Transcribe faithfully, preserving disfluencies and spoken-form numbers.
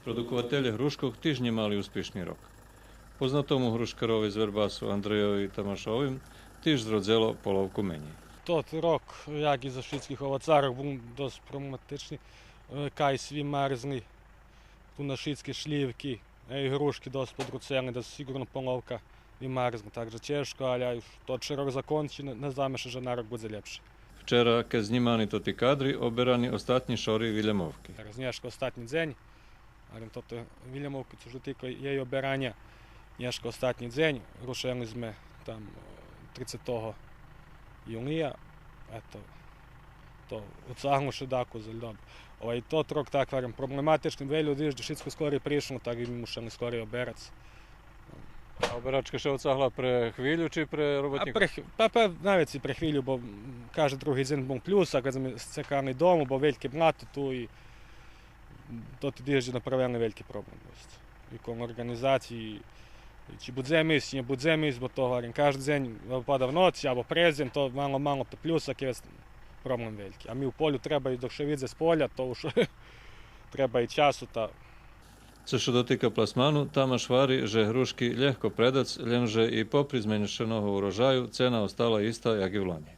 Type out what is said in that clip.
Продукователє грушкох тиж нє мали успишни рок. Познатому грушкарови з Вербасу Андрейови Тамашовим тиж зродзело половку менєй. Тот рок, як и за шицких овоцарох, бул досц проблематични. Е, кай сви марзли, ту на шицки шлївки, е, и грушки досц подруцели, да сиґурно половка вимарзла, так же чежко, але уж тот ше рок закончи, на-, наздаме ше же на рок будзе лєпше. Вчера, кед знїмани тоти кадри, оберани остатнї шори вилємовки. Тераз нєшка остатнї дзень, але тото вилємовки, цо ше тика єй обераня, нєшка остатнї дзень, рушели зме там, е, трицетого юлия, ето, то уцагло ше дакус за лєдоб. Овай тот рок, так гварим, проблематични, вельо диждже, шицко скорей пришло, так и ми мушели скорей оберац. А оберачка ше уцагла пре хвилю чи пре роботнїкох? А пре х-, па, па, найвецей пре хвилю, бо, м, кажди други дзень бул плюс, а кед зме сцекани дому, бо вельке блато ту и тоти диждже направели вельки проблем досц. И коло орґанизациї, чи будземе исц, нє будземе исц, бо то, гварим, кажди дзень, або пада в ноци, або през дзень, то мало, мало то плюс, а кед проблем вельки. А ми у полю треба и док ше видзе з поля, то уж треба и часу, та Цо ше дотика пласману, Тамаш гвари же грушки лєгко предац, лєм же и попри зменшеного урожаю цена остала иста як и влани.